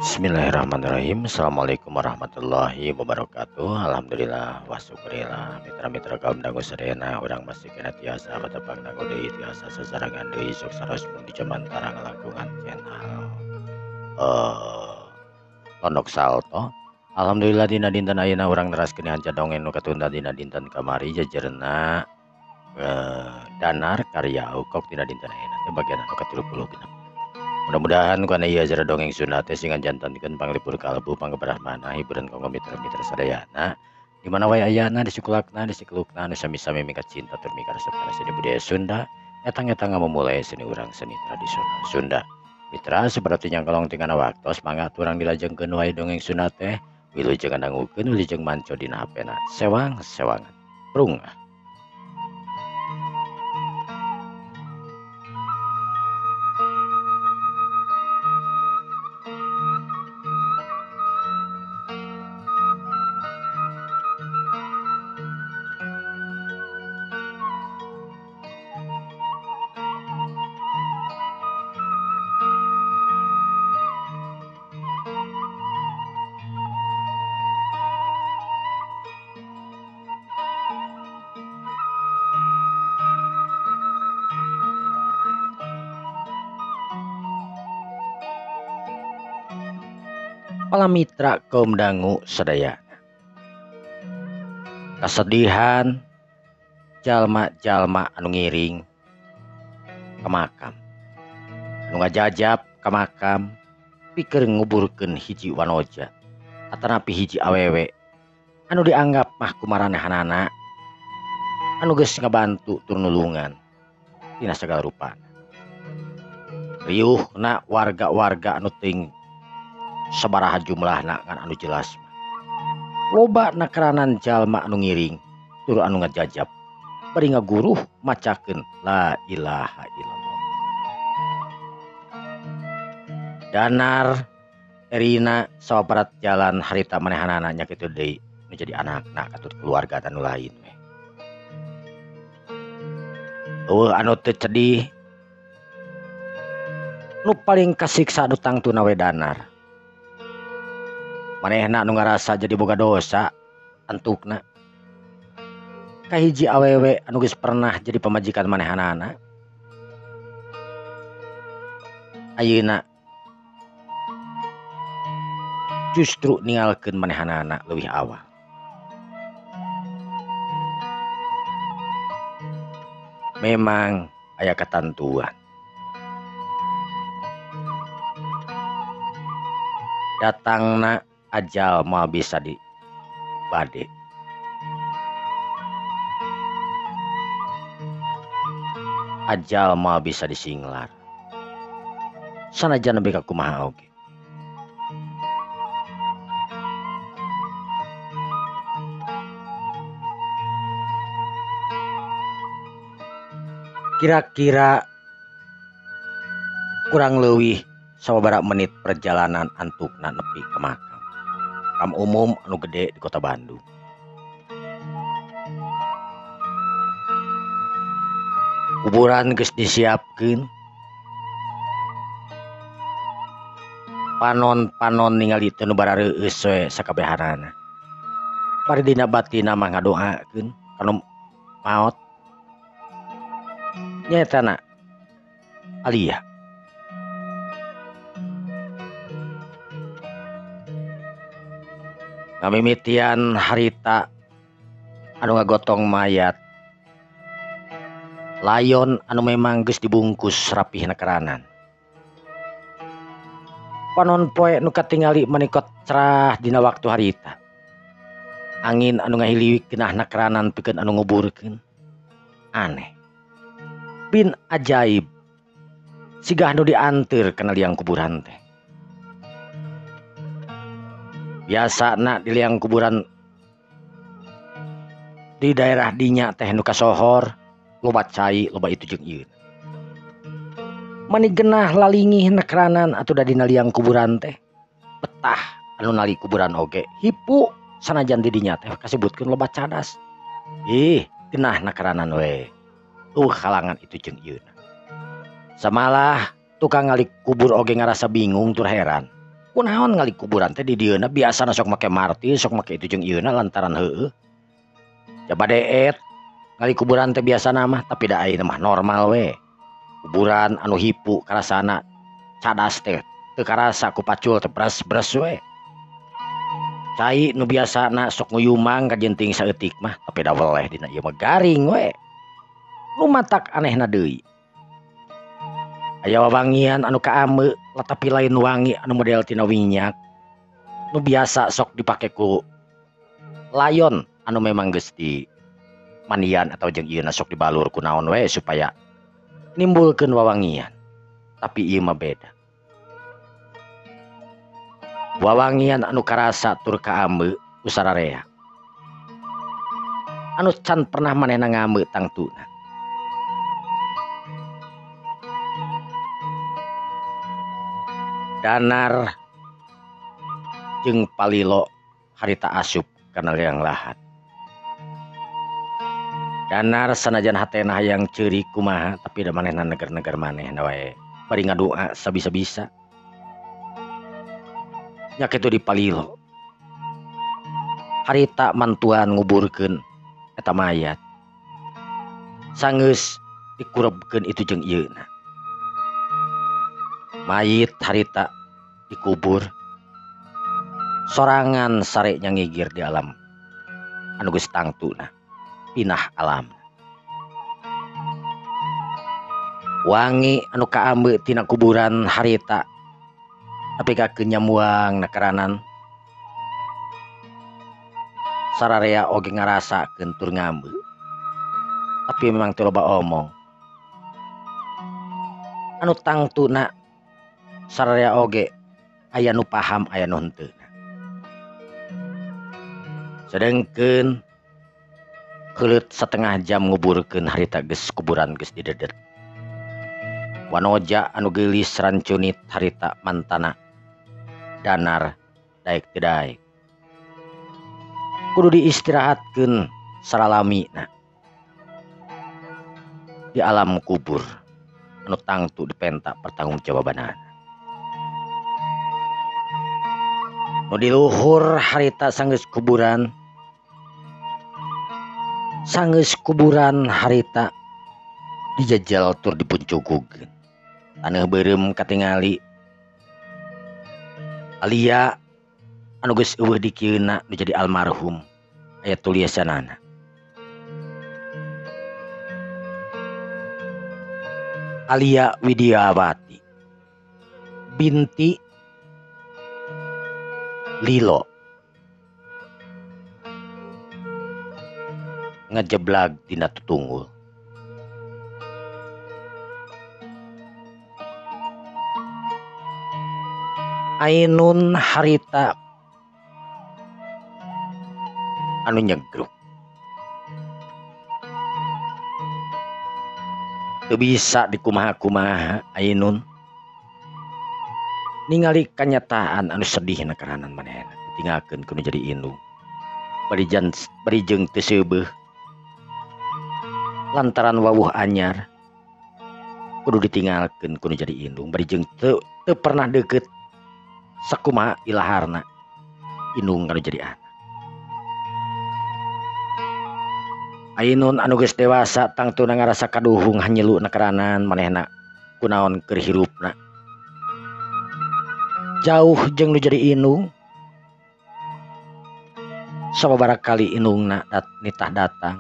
Bismillahirrahmanirrahim. Assalamualaikum warahmatullahi wabarakatuh. Alhamdulillah wa syukurillah. Mitra-mitra kaum dangu sadayana urang masih kena tiasa patepang dangu deui tiasa sasarangan deui sok saros di Jamantara ngalangkungan channel Pondok Salto. Alhamdulillah dina dinten ayeuna urang neraskeun hanca dongeng nu katunda dina dinten kamari jajerna Danar karya Aukok dina dinten ayeuna teh bagian anu ka-36. Mudah-mudahan kana ieu acara dongeng Sunda teh sing ngajantankeun panglipur kalbu panggebrahmana hiburan kanggo mitra-mitra sadayana di mana wae ayana di sukulakna di sikelukna anu sami-sami mika cinta tur mika resep kana seni budaya Sunda etang-etang ngamumule seni urang seni tradisional Sunda. Mitra saperti nyangkolong tingana waktos mangga urang dilajengkeun wae dongeng Sunda teh wilujeng ngandangukeun wilujeng manco dina hapena sewang-sewangan prung. Pala mitra kaum dangu sadayana. Kasedihan jalma-jalma anu ngiring ka makam, anu ngajajab ka makam pikeun nguburkeun hiji wanoja atanapi hiji awewe anu dianggap mah kumaranehanana anu geus ngabantu tur nulungan dina sagala rupana. Riuhna warga-warga anu teuing sabaraha jumlahna ngan anu jelas loba nakeranan jalma anu ngiring tur anu ngajajab bari ngaguruh macakeun la ilaha illallah. Danar Erina sawabarat jalan harita manehanana nya kitu deui nu jadi anakna katut keluarga anu lain we. Eueuh anu teu cedih nu paling kasiksa nu tangtuna we Danar. Manehna nu ngarasa jadi boga dosa antukna kahiji awewe anu geus pernah jadi pamajikan manehanana ayeuna justru ninggalkeun manehanana leuwih awal. Memang aya katantuan datangna ajal moal bisa di bade. Ajal moal bisa disinglar. Sanajan nepi ka kumaha oge. Kira-kira kurang leuwih sababaraha menit perjalanan antukna nepi ka makam. Makam umum anu gede di kota Bandung. Kuburan geus disiapkeun. Panon-panon ningali teu nu barareueus we sakabehanana. Bari dina batina mah ngadoakeun kanu maot. Nyaetana Alia. Ngamimitian harita anu ngagotong mayat layon anu memang geus dibungkus rapih nakeranan. Panon poe nu katingali menikot cerah dina waktu harita. Angin anu ngahiliwik genah nakeranan pikeun anu nguburkeun. Aneh bin ajaib sigah nu dianteur kana liang kuburan teh. Biasana di liang kuburan di daerah dinya teh nu kasohor loba cai loba itu jeung ieu. Mani genah lalingih nakeranan atuh da dina liang kuburan teh betah anu nali kuburan oge hipu sanajan di dinya teh kasebutkeun loba cadas. Ih genah nakeranan we tuh halangan itu jeung ieu. Samalah tukang ngali kubur oge ngarasa bingung tur heran. Kunaon ngali kuburan teh di dieuna biasana sok make martil sok make itu jeung ieuna lantaran heueuh. Jaba deet ngali kuburan teh biasana mah tapi da ayeuna mah normal we. Kuburan anu hipu karasana cadas teh teu karasa ku pacul teh bres-bres we. Cai nu biasana sok nguyumang kajenting saeutik mah tapi da weleh dina ieu mah garing we. Nu matak anehna deui. Aya wawangian anu kaame tapi lain wangi anu model tina minyak. Nu biasa sok dipake ku layon anu memang geus di mandian atau jeung ieuna sok dibalur ku naon we supaya nimbulkeun wawangian. Tapi ieu mah beda. Wawangian anu karasa tur kaame ku sararea. Anu can pernah manehna ngame tangtuna. Danar jeung Palilo harita asup kana liang lahat. Danar sanajan hatena hayang ceurik kumaha tapi da manehna neger-neger manehna wae bari ngadoa sabisa-bisa. Nya kitu di Palilo. Harita mantuan nguburkeun eta mayat. Sanggeus dikurebkeun itu jeung ieuna. Mayit harita dikubur. Sorangan sare nya ngigir di alam anu geus tangtuna pinah alam. Wangi anu kaambe tina kuburan harita tapi ka nyamuang nakaranan sararea oge ngarasakeun tur ngambe. Tapi memang teu loba omong. Anu tangtuna sararea oge aya nu paham aya nu henteu. Sedengkeun keuleut setengah jam nguburkeun harita geus kuburan geus didedet. Wanoja anu geulis rancunit harita mantana Danar daek teu daek. Kudu diistirahatkeun saralamina di alam kubur anu tangtu dipenta pertanggungjawabanana. Nu di luhur harita sanggeus kuburan. Sanggeus kuburan harita dijajal tur dipuncukukeun. Taneuh beureum katingali. Alia anu geus eueuh dikieuna nu jadi almarhum aya tulisanana. Alia Widiawati binti Lilo ngejeblag dina tutunggul. Ainun harita anu nyegruk. Teu bisa dikumaha-kumaha Ainun. Ningali kanyataan anu sedih nakaranan manehna ditinggalkeun ku nu jadi indung. Bari jeung teu seubeuh. Lantaran wawuh anyar kudu ditinggalkeun ku nu jadi indung bari jeung teu pernah deukeut sakumaha ilaharna indung kanu jadi anak. Ainun anu geus dewasa tangtuna ngarasa kaduhung hanyelu nakaranan manehna kunaon keur hirupna. Jauh jeung nu jadi indung. Sababaraha kali indungna nitah datang.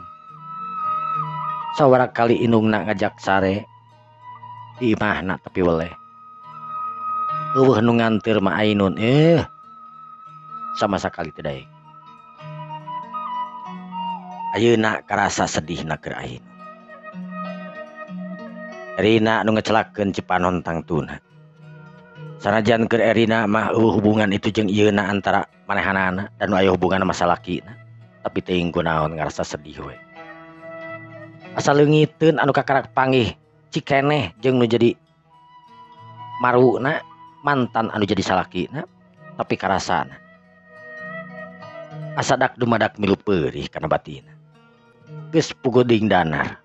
Sababaraha kali indungna ngajak sare di imahna tapi weleh. Eueuh nu nganteur mah Ainun sama sakali teu daek. Ayeuna karasa sedihna keur Ainun. Erina nu ngecelakeun Cipanon tangtuna. Sanajan keur Erina mah eueuh hubungan itu jeung ieuna antara manehanana dan nu aya hubungan sama salakina. Tapi teuing kunaon ngarasa sedih we. Asa leungiteun anu kakarak panggih cikeneh jeung nu jadi maruna mantan anu jadi salakina tapi karasana. Asa dak dumadak milu peurih kana batina. Geus puguh Danar.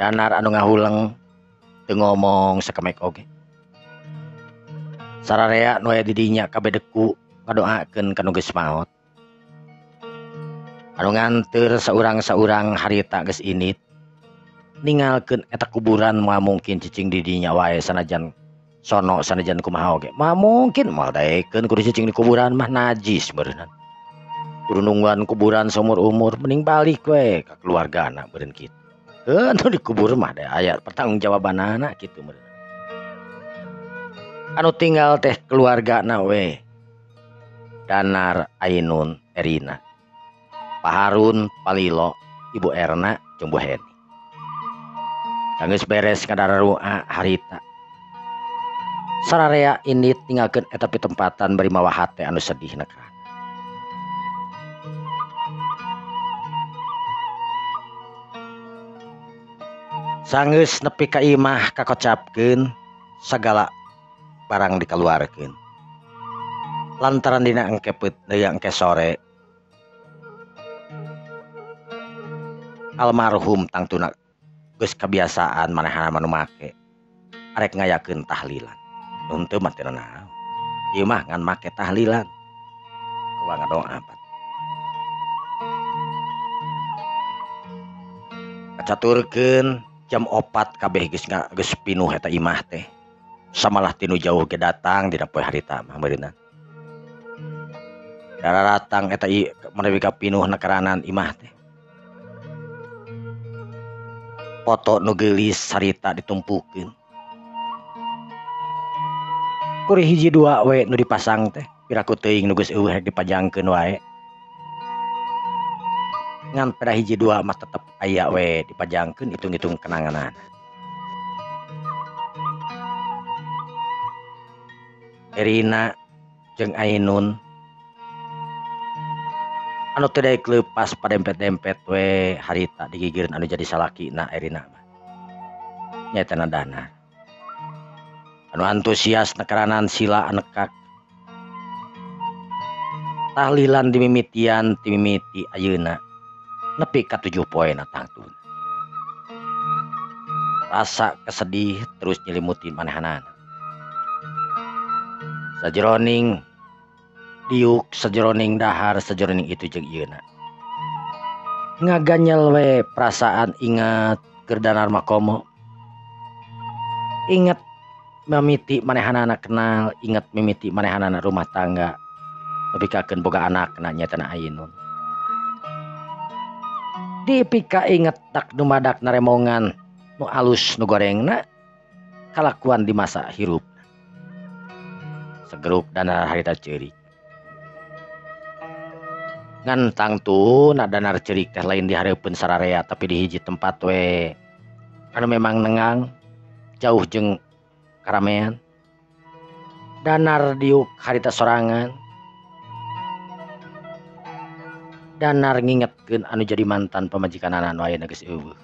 Danar anu ngahuleng teu ngomong sakemek oge. Sararea nu aya di dinya kabeh deku ngadoakeun ka nu geus maot. Anu nganteur saurang-saurang harita geus init ningalkeun eta kuburan moal mungkin cicing di dinya wae sanajan sono sanajan kumaha oge. Moal mungkin moal daekeun kudu cicing di kuburan mah najis beureunan. Kudu nungguan kuburan seumur-umur mending balik we ka keluargana beureun kitu. Heuh nu dikubur mah da aya pertanggungjawabanana kitu meureun. Anu tinggal teh keluargana we. Danar, Ainun, Erina, Pak Harun, Palilo, Ibu Erna, jeung Bu Heni. Sanggeus beres ngadararua harita. Sararea indit ninggalkeun eta pitempatan bari mawa hate anu sedih nekan. Sanggeus nepi ka imah kakocapkeun sagala barang dikaluarkeun. Lantaran dina engke deui engke sore almarhum tangtuna geus kabiasaan manehna mah nu make arek ngayakeun tahlilan. Nu henteu mah teu nanaon. Ieu mah ngan make tahlilan. Ruang ngadoa. Kacaturkeun jam 4 kabeh geus pinuh eta imah teh. Samalah tinu jauh ge datang dina poe harita mah meureunna. Dararatang eta menepi ka pinuh nekeranan imah teh. Foto nu geulis harita ditumpukeun. Kuri hiji dua we nu dipasang teh, piraku teuing nu geus eueuh rek dipajangkeun wae. Ngan peda hiji dua mah tetep aya we dipajangkeun hitung-hitung kenanganana. Erina jeung Ainun anu teu daek leupas padempet-dempet we harita digigireun anu jadi salakina Erina mah. Nyaeta Danar. Anu antusias nekeranan sila anekak. Tahlilan dimimitian timimiti ayeuna nepi ka 7 poena tangtuna. Rasa kesedih terus nyelimuti manehanana. Sajeroning diuk, sajeroning dahar, sajeroning itu jeung ieuna. Ngaganyel we perasaan ingat keur Danar mah komo. Ingat mimiti manehanana kenal, ingat mimiti manehanana rumah tangga. Nepikakeun boga anakna nyaeta Ainun. Dipika inget tak dumadak naremongan nu alus nu gorengna kalakuan di masa hirup. Segeruk Danar harita ceurik. Ngan tangtuna Danar ceurik teh lain di hareupeun sararea tapi di hiji tempat we anu memang nengang jauh jeung karamean. Danar diuk harita sorangan. Danar ngingetkeun anu jadi mantan pamajikanana anu ayeuna geus eueuh.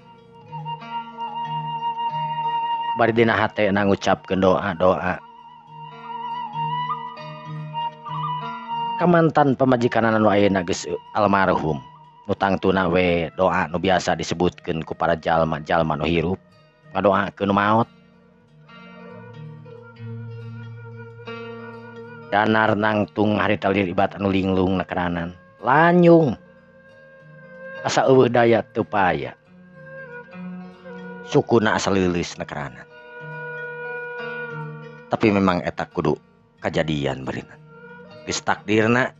Bari dina hatena ngucapkeun doa-doa ka mantan pamajikanana anu ayeuna geus almarhum. Nu tangtuna we doa nu biasa disebutkeun ku para jalma-jalma nu hirup ngadoakeun nu maot. Danar nangtung harita lir ibat anu linglung nekeranan lanyung asa eueuh daya teu paya. Sukuna asa leuleus nekeranan. Tapi memang eta kudu kajadian beureunan. Geus takdirna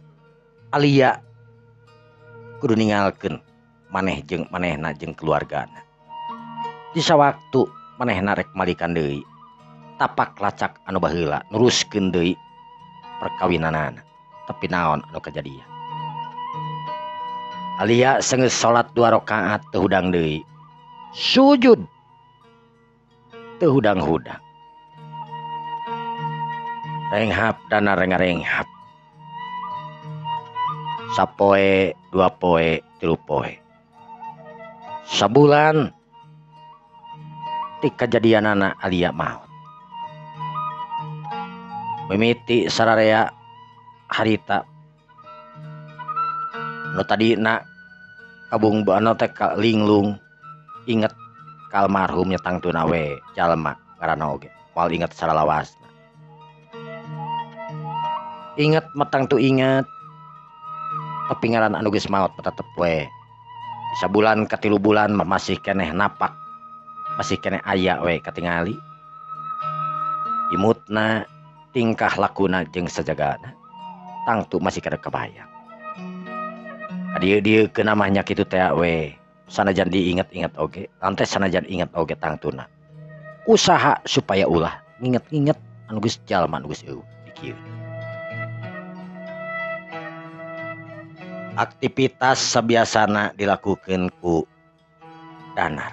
Alia kudu ningalkeun maneh jeung manehna jeung keluargana. Di sawaktu manehna rek malikan deui tapak lacak anu baheula neruskeun deui perkawinanana. Tapi naon anu kajadian. Alia sanggeus salat 2 rakaat teu hudang deui. Sujud teu hudang-hudang. Renghap Danar renghap. Sapoe, 2 poe, 3 poe. Sabulan ti kajadianana Alia maot. Mimiti sararea harita nu tadina kabung anu teh linglung inget ka almarhum nya tangtuna we jalma ngaranna oge moal inget saralawasna. Inget matang tu inget. Tapi ngaran anu geus maot tetep we. Sabulan ka 3 bulan mah masih keneh napak. Masih keneh aya we katingali. Imutna tingkah lakuna jeung sajagana tangtu masih kada kebayang. Kadieu-dieu keun mah nya kitu teh we. Sanajan diinget-inget oge, lantas sanajan inget oge tangtuna. Usaha supaya ulah nginget-nginget anu geus jalma anu geus eueuh di kieu. Aktivitas sabiasana dilakukeun ku Danar.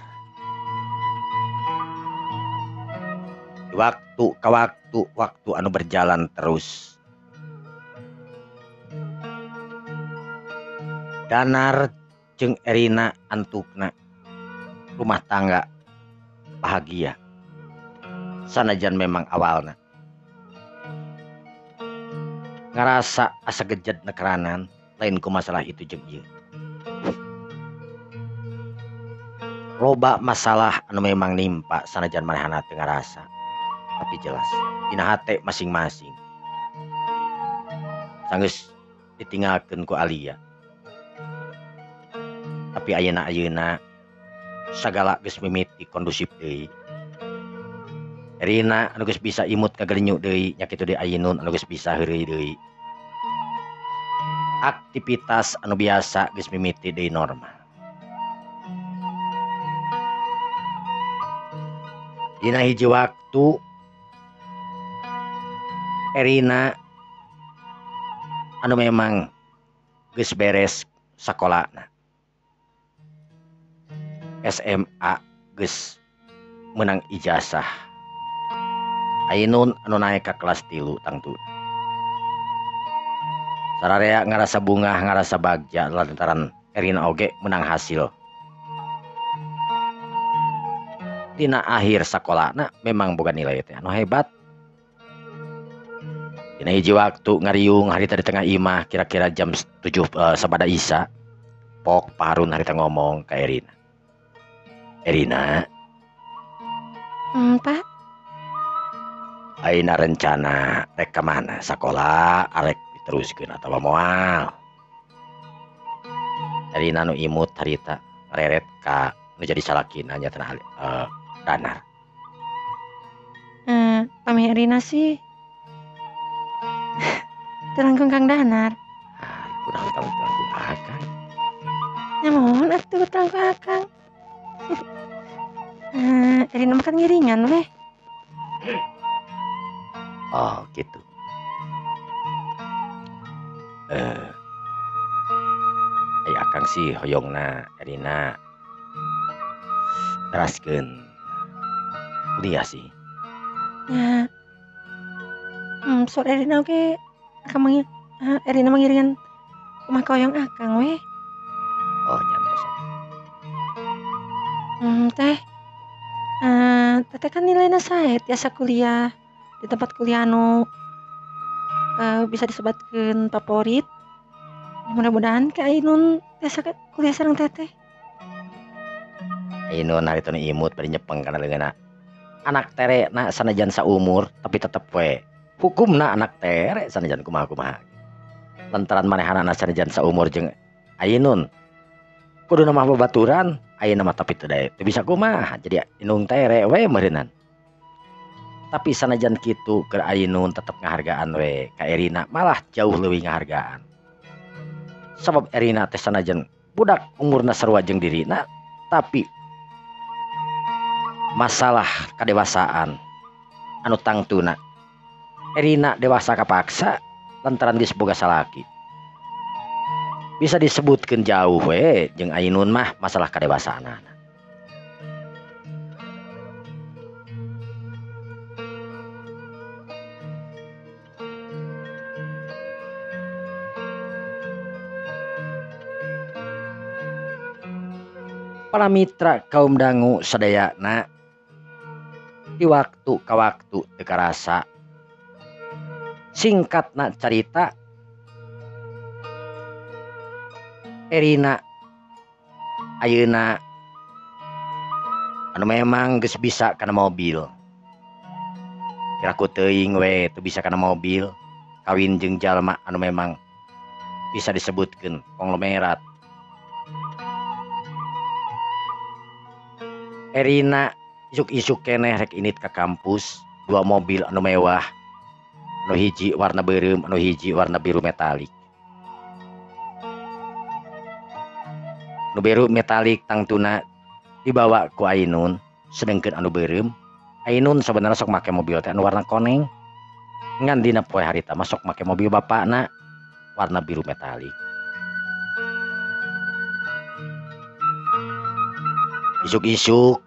Waktu ka waktu, waktu anu berjalan terus. Danar jeung Erina antukna rumah tangga bahagia. Sanajan memang awalna ngarasa asa gejed nekeranan lain ku masalah itu jeung ieu. Loba masalah anu memang nimpa sanajan manehna teu ngarasa. Tapi jelas dina hate masing-masing. Sanggeus ditinggalkeun ku Alia. Tapi ayeuna-ayeuna sagala geus mimiti kondusif deui. Erina anu geus bisa imut kagelinyu deui, nya kitu deui Ainun anu geus bisa heureuy deui. Aktivitas anu biasa geus mimiti deui normal. Dina hiji waktu Erina anu memang geus beres sakolana. SMA geus menang ijazah. Ainun anu naik ka kelas 3 tangtu. Sararea ngarasa bungah, ngarasa bagja lantaran Erina oge menang hasil. Dina akhir sakolana memang boga nilai teh anu hebat. Dina hiji waktu ngariung harita di tengah imah kira-kira jam 7 sabada Isya. Pok Parun harita ngomong ka Erina. Erina. Pak. Aina rencana rek ka mana? Sakola arek diteruskeun atawa moal? Erina nu imut harita ngareret ka nu jadi salakina nya cenah Danar. Pami Erina sih teu langkung Kang Danar. Ah, kurang tahu langkung akang. Nya mohon atuh teu langkung akang. Erina mah kan ngiringan weh. Oh gitu. Ai akang sih hoyongna Erina teraskeun kuliah sih. Ya. So Erina oge akang Erina mangiringan kumaha hoyong akang weh. Oh nyantos. Teh. Teteh kan nilainya sae tiasa kuliah di tempat kuliah anu bisa disebatkeun favorit. Mudah-mudahan ka Ainun tiasa kuliah sareng teteh. Ainun harita nu imut bari nyepeng kana leungeunna. Anak tere na sanajan saumur tapi tetep we hukumna anak tere sanajan kumaha-kumaha. Lantaran manehanana sanajan saumur jeung Ainun kuduna mah babaturan ayeuna mah tapi teu bisa kumaha jadi indung tere we meureunnan. Tapi sanajan kitu keur Ainun tetep ngahargaan we ka Erina, malah jauh leuwih ngahargaan. Sabab Erina teh sanajan budak umurna sarua jeung dirina tapi masalah kadewasaan anu tangtuna Erina dewasa kapaksa lantaran geus boga salaki. Bisa disebutkeun jauh we jeung Ainun mah masalah kadewasaanana. Para mitra kaum dangu sadayana di waktu ka waktu teu karasa. Singkatna carita Erina ayeuna anu memang geus bisa kana mobil. Kira ku teuing we teu bisa kana mobil. Kawin jeung jalma anu memang bisa disebutkeun konglomerat. Erina isuk-isuk keneh rek init ka kampus, dua mobil anu mewah, anu hiji warna beureum, anu hiji warna biru metalik. Nu biru metalik tangtuna dibawa ku Ainun, sedengkeun anu beureum Ainun sebenarnya sok make mobil teh anu warna koneng. Ngan dina poe harita mah sok make mobil bapakna warna biru metalik. Isuk-isuk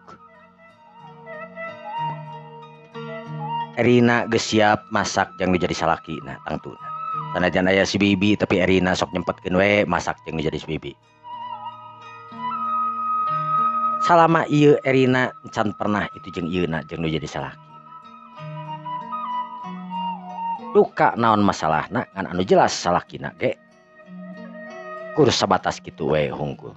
Erina geus siap masak jeung nu jadi salakina tangtuna. Sanajan aya si Bibi tapi Erina sok nyempetkeun we masak jeung nu jadi si Bibi. Salama ieu Erina can pernah itu jeung ieuna jeung nu jadi salaki. Duka naon masalahna ngan anu jelas salakina ge kur sabatas kitu we hungkul.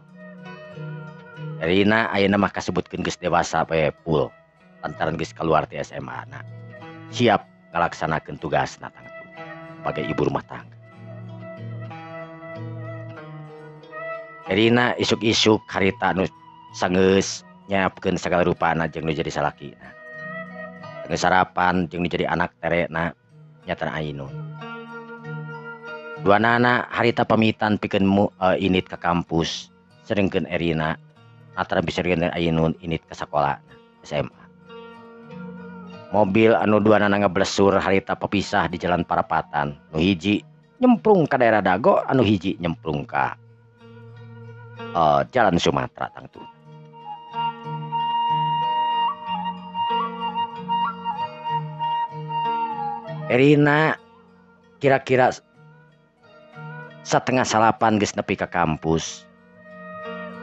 Erina ayeuna mah kasebutkeun geus dewasa we full lantaran geus kaluar ti SMA na. Siap ngalaksanakeun tugasna tangtu sebagai ibu rumah tangga. Erina isuk-isuk harita nu sanggeus nyiapkeun sagala rupana jeung nu jadi salakina. Sanggeus sarapan jeung nu jadi anak terena nyatana Ainun. Duanana harita pamitan pikeun init ka kampus, sedengkeun Erina antara bisa dengan Ainun init ke sekolah SMA. Mobil anu duanana ngeblesur harita pepisah di jalan Parapatan. Nu hiji nyemplung ke daerah Dago, anu hiji nyemplung ka jalan Sumatera tangtu. Erina kira-kira 7:30 geus nepi ka kampus.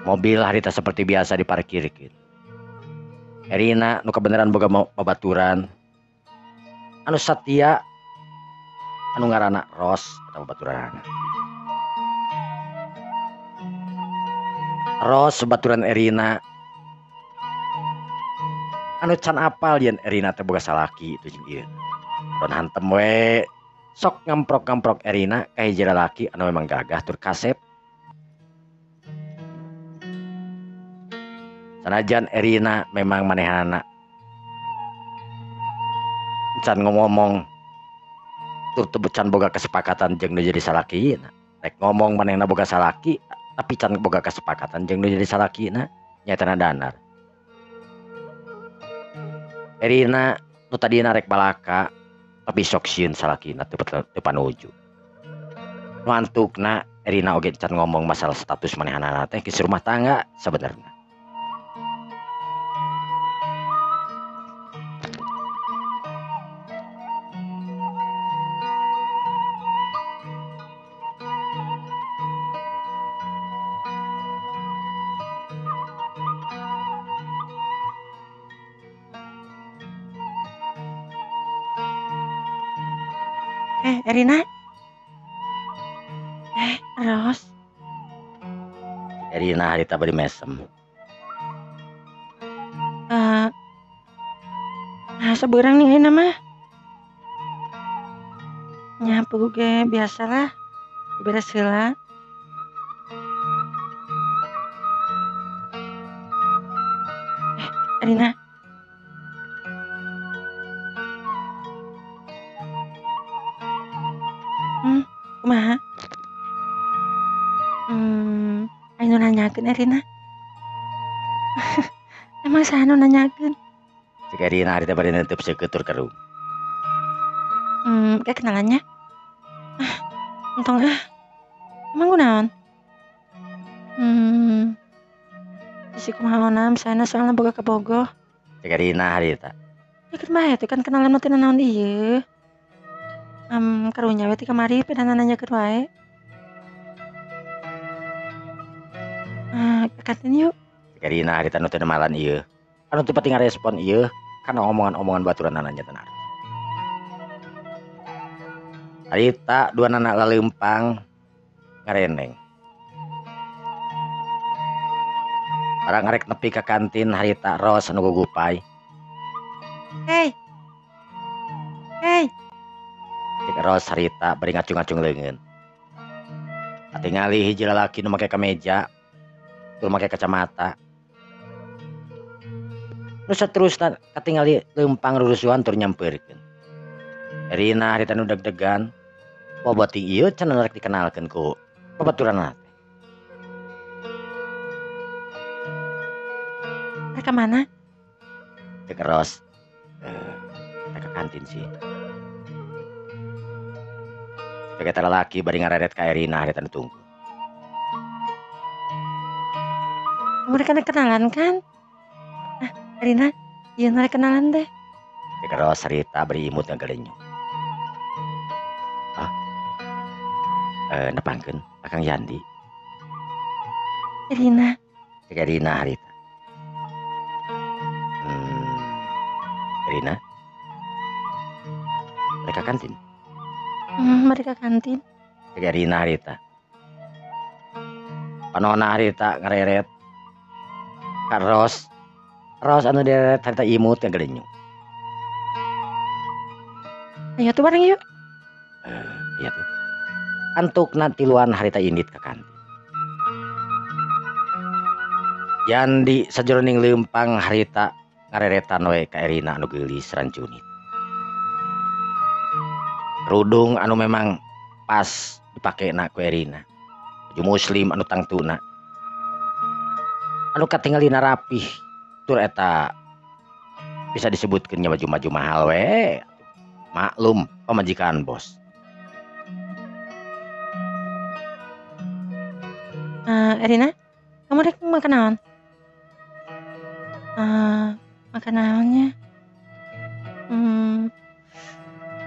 Mobil harita seperti biasa diparkirkeun. Erina nu kebenaran boga babaturan anu satia anu ngaranna Ros atau babaturanana. Ros babaturan Erina anu can apal yen Erina teh boga salaki itu jeung ieu. Don hantem we sok ngamprok-ngamprok Erina ka hiji lalaki anu memang gagah tur kasep. Sanajan Erina memang manehana can ngomong tur teu can boga kesepakatan jeung nu jadi salakina. Rek ngomong manehna boga salaki tapi can boga kesepakatan jeung nu jadi salakina nyaetana Danar. Erina nu tadina rek balaka tapi sok sieun salakina teu panuju. Nu antukna Erina oge can ngomong masalah status manehanana teh geus rumah tangga sabenerna. Erina. Ros. Erina harita bari mesem. Nah, seberang nih ayeuna mah. Nyapu ge biasalah. Beres heula. Erina. Kumaha? Aya nu nanyakeun Erina. Emang saha nu nanyakeun? Cek Erina harita bari neunteup seukeut tur kerung. Kayak kenalannya. Ah, entong ah. Emang kunaon? Bisi kumaha onam sana soalna boga kabogoh. Cek Erina harita. Ya kumaha atuh kan kenalan mah teu nanaon ieu. Karunya we ti kamari pedana nanyakeun wae. Ka kantin yuk. Cek Erina harita nu teu nemalan ieu. Anu teu pati ngarespon ieu kana omongan-omongan baturanana nya tenar. Harita duanana laleumpang ngareneng. Barang ngarek nepi ka kantin harita Ros anu gugupay. Hei. Hei. Cek Ros harita bari ngacung-ngacung leungeun. Katingali hiji lalaki nu make kameja tur make kacamata. Nu saterusna katingali leumpang rurusuhan tur nyampeurkeun. Erina harita nu deg-degan. Boboti ieu cenah rek dikenalkeun ku babaturanna teh. Rek ka mana? Cek Ros. Rek ka kantin sih. Cek eta lalaki bari ngareret ka Erina harita nu tunggu. Mereka rek kenalan kan? Ah, Erina, ieu rek kenalan teh. Cek Ros harita bari imut ngagalenyum. Ah. Nepangkeun Akang Yandi. Erina. Cek Erina harita. Erina. Mereka kantin. Mereka kantin. Cek Erina harita. Panona harita ngareret. Ka Ros. Ros anu direret harita imut ngagalenyum. Ayo tuh bareng yuk. Iya tuh. Antukna tiluan harita indit ka kantin. Yandi sajroning leumpang harita ngareretan we ka Erina anu geulis rancunit. Kerudung anu memang pas dipakena ku Erina. Baju muslim anu tangtuna. Anu katingalina rapih tur eta bisa disebutkeun nya baju-baju mahal we. Maklum pamajikan bos. Erina, kamu rek makan naon? Makan naonnya?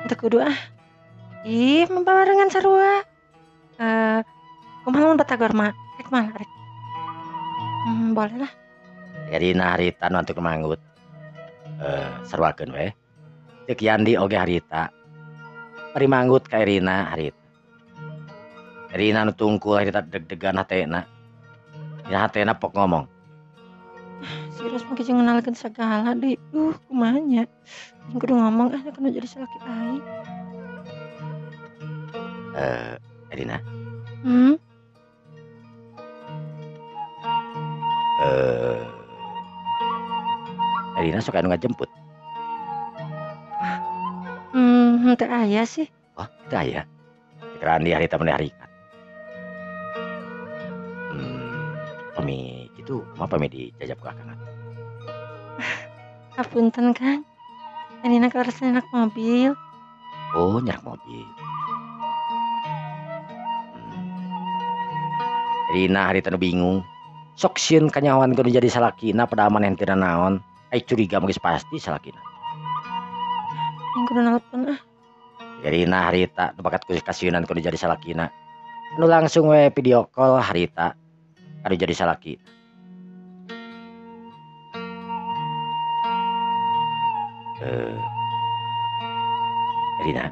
Teu kudu ah. Ih, barengan sarua. Kumaha lamun batagor mah? Rek mah rek. Boleh lah. Erina harita nu antuk manggut. Saruakeun we. Ceuk Yandi oge harita. Bari manggut ka Erina harita. Erina nu tungkul harita deg-degan hatena. Dina hatena pok ngomong. Si Ros mah jeung ngenalkeun sagala deui. Duh, kumaha nya? Aing kudu ngomong ah kudu jadi salaki aing. Erina. Erina sok anu ngajemput. Teu aya sih. Oh, teu aya. Cek Randi harita meni harikat. Pami kitu kumaha pami dijajab ku akang atuh. Hapunten Kang. Erina kaleresan nyenak mobil. Oh, nyenak mobil. Erina harita nu bingung. Sok sieun kanyahoan kudu jadi salakina padahal maneh teu naon. Ai curiga mah geus pasti salakina. Aing kudu naleupon ah. Erina harita nu bakat kasieunan kudu jadi salakina. Anu langsung we video call harita kudu jadi salaki. Erina.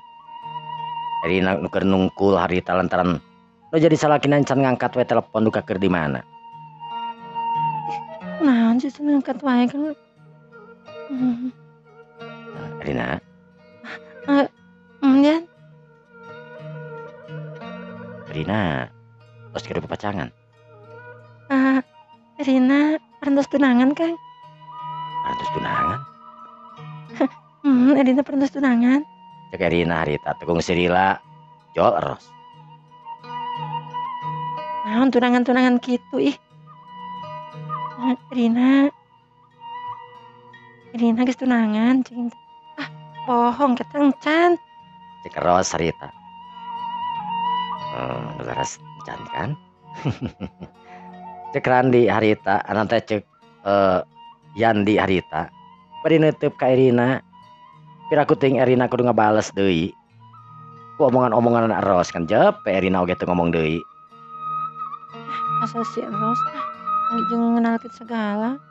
Erina nu keur nungkul harita lantaran nu jadi salakina can ngangkat we telepon duka keur di mana. Naon sih can ngangkat wae kan. Erina. Yan. Erina tos keur pacangan. Erina parantos tunangan, Kang. Parantos tunangan? Erina parantos tunangan. Cek Erina harita tekung sirila jol eros. Naon tunangan-tunangan kitu ih. Erina. Erina geus tunangan cing. Ah, bohong ketang can. Cek Ros harita. Leres can kan? Cek Randi harita, anan teh cek Yandi harita. Bari neuteub ka Erina. Piraku ting Erina kudu ngabales deui. Ku omongan-omongan Ros kan jepe Erina oge teu ngomong deui. Asa si Ros ah, jeung ngenalkeun segala.